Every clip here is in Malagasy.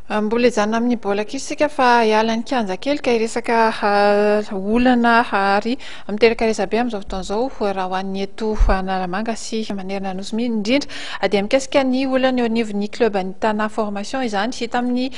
Mbola hijanona amin'ny baolina kitra isika fa hiala ny kianja kely ka hiresaka olana ary miteraka resabe amin'izao fotoana izao raha ho an'ny eto Analamanga sy manerana ny Nosy indrindra dia mikasika ny olana eo anivon'ny club an'ny Tana Formation izany. Tamin'ny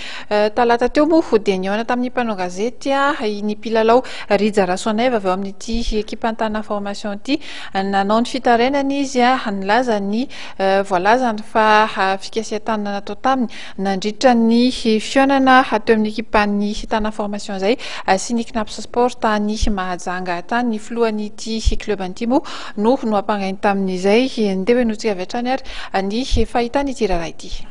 talata teo moa dia nihaona tamin'ny mpanao gazety ny mpilalao Rija Rasoanaivo avy ao amin'ity ekipan'ny Tana Formation ity. Nanao ny fitarainana izy nilaza ny voalazany fa fikasihan-tanana natao taminy Nandritra ny fihaonana teo amin'ny ekipan'ny Tana Formation izay sy ny Cnaps Sport tany Mahajanga tany, ny filohan'ity club ity moa no nohampangainy tamin'izay. Ndeha henointsika avy hatrany ary ny fahitany ity raharaha ity.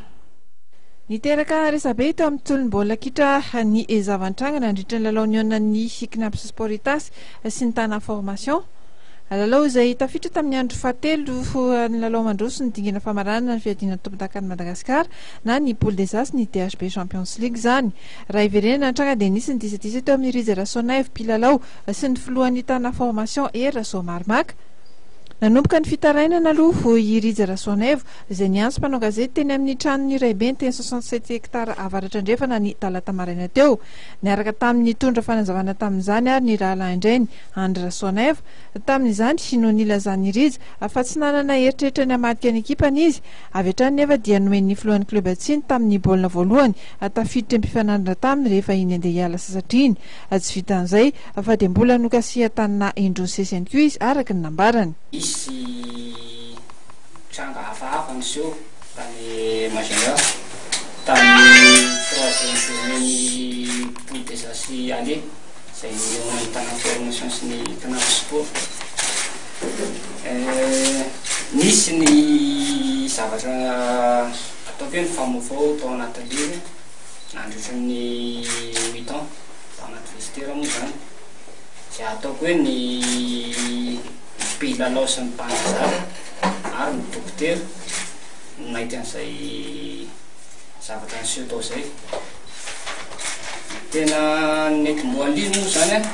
Niteraka resabe teo amin'ny tontolon'ny baolina kitra ny zava-nitranga nandritra ny lalao nihaonan'ny Cnaps Sport Itasy sy ny Tana Formation. Lalao izay tafiditra tamin'ny andro fahatelo ny lalao mandroso ny dingana famaranana ny fiadiana ny tompondakan'i Madagasikara na ny Poule des As ny DHB Champions League izany. Raha hiverenana ny tranga dia nisy ny disadisa teo amin'i Rija Rasoanaivo mpilalao sy ny filohan'ny Tana Formation Hery Rasoamaromaka. Nanomboka ny fitarainana aloha i Rija Rasoanaivo izay niantso mpanao gazety teny amin'ny tranon'ny raibeny teny 67 hectares avaratra andrefana ny talata maraina teo. Niaraka taminy nitondra fanazavana tamin'izany ary ny rahalahin-drainy Andry Rasoanaivo, tamin'izany no nilazan'i Rija fa tsy nanana eritreritra ny hamadika ny ekipany izy. Avy hatrany nefa dia nomen'ny filohan'ny club tsiny tamin'ny baolina voalohany tafiditra mpifanandrina taminy rehefa iny andeha hiala sasatra iny. Tsy vitan'izay fa dia mbola nokasihan-tanana indroa nisesy ihany koa izy araka ny nambarany. Nisy tranga hafahafa niseho tany Majunga tamin'ny troisième journée ny poule des As aller. Izay nihaonan'ny Tana Formation sy ny Tana Sport. Nisy ny zavatra ataoko hoe nifamofoho tao anatin'ny ligue nandritra ny mi-temps tao anaty vestiaire moa izany. Izay ataoko hoe ny mpilalao sy ny mpanazatra ary ny dokotera no nahita an'izay zavatra niseho tao izay. Tena nentim-boan'ilay izy moa izany an,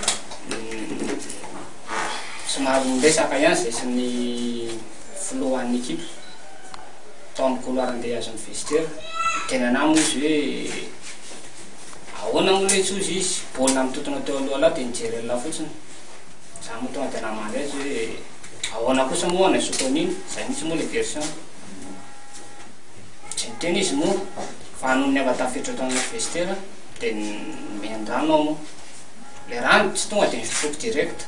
somary niresaka ihany izay sy ny filohan'ny ekipa tao amin'ny couloir andeha hihazo ny vestiaire. Niteny anah moa izy hoe ahoana moa letsy hozy izy, baolina mitontona teo aloha lahy dia nijery an'lah fotsiny. Za moa tonga dia namaly azy hoe ahoana kosa moa hanaisotra an'iny, izay mihitsy moa ilay version. Tsy niteny izy moa fa nony niava tafiditra tao anaty vestiaire dia nomeny rano aho moa. Ilay rano tsy tonga dia nisotroiko direct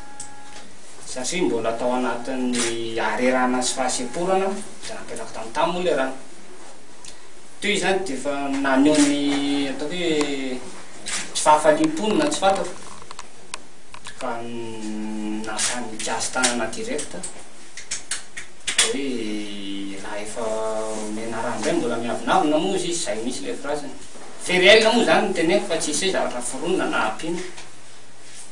satria mbola tao anatin'ny harerahana sy fahasemporana dia napetrako tamin'ny tany moa ilay rano. Teo izy izany dia efa naneho ny ataoko hoe tsy fahafaliam-pony na tsy fantako fa naka nikasi-tanana direct. Hoe raha efa omena rano indray mbola miavonavona moa izy, izay mihitsy ilay phrase-ny. Fait réel moa izany no teneniko fa tsisy hoe zavatra foronina na ampiana.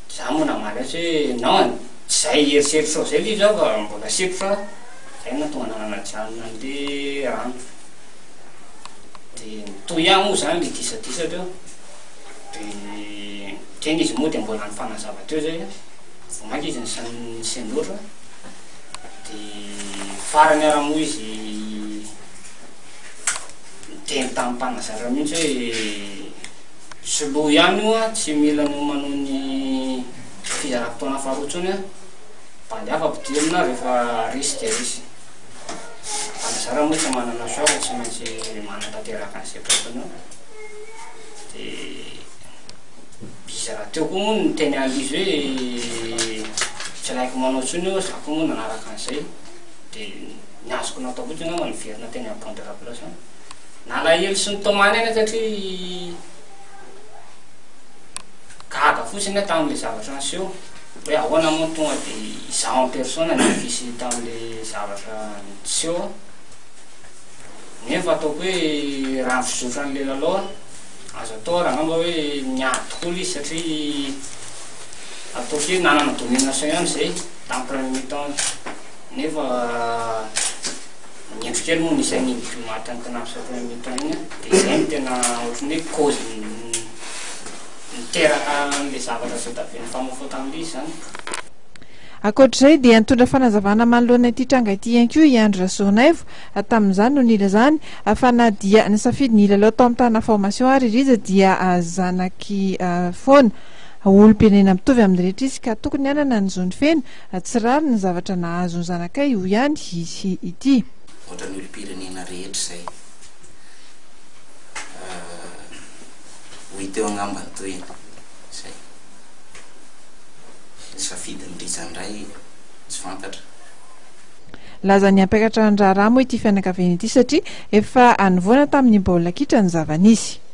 Za moa namaly azy hoe non, tsy izay eritreritrao izay ilay izy aho fa mbola setrotra aho, izay no nahatonga anah nanajanona an'ilay rano. Dia nitohy ihany moa izany ilay disadisa teo. Dia teny izy moa dia mbola nifanazava teo izay, vao mainka izy nisendoatra. Dia farany ara moa izy niteny tamin'ny mpanazatra mihitsy hoe soloy ihany io an, tsy mila ny manao ny fizaram-potoana faharoa intsony an, bandy hafa ampidirina rehefa resy dia resy. Mpanazatra moa tsy manana choix fa tsy maintsy manatanteraka an'izay baikony eo. Dia. Izy rahateo koa moa niteny an'izy hoe tsy laiko manao intsony io, za koa moa nanaraka an'izay, de ny azoko natao fotsiny angamba niverina teny amin'ny banc de remplacement. Nalahelo sy nitomany ihany aho satria gaga fotsiny aho tamin'ilay zavatra niseho, hoe ahoana moa no tonga de izaho en personne niofisy tamin'ilay zavatra niseho, nefa ataoko hoe raha ny fizotran'ilay lalao an. Azo atao ary angamba hoe niady tokoa ilay izy satria ataoko hoe nanana domination ihany izay tamin'ny premier mi-temps nefa ny endro kely moa nisy an'iny but matin'ny Cnaps premier mi-temps iny dia izay no tena ohatran'ny hoe cause niteraka an'ilay zavatra izay tavela nifamofoha tamin'ilay izy izany. Ankoatra izay dia nitondra fanazavana manoloana ity tranga ity ihany koa i Andry Rasoanaivo. Tamin'izany no nilazany fa na dia nisafidy ny hilalao tao amin'ny Tana Formation ary i Rija dia zanaky foana. Olom-pirenena mitovy amin'ny rehetra izy ka tokony hanana ny zony feno. Tsy rariny ny zavatra nahazo ny zanakay, hoy ihany izy ity. Ohatran'ny olom-pirenena rehetra izay. Ho hita eo angamba ny tohiny. Izay. Ny safidin'i Rija indray tsy fantatra. Nilaza ny hampiakatra ny raharaha moa ity fianakaviana ity satria efa nivoana tamin'ny baolina kitra ny zava-nisy.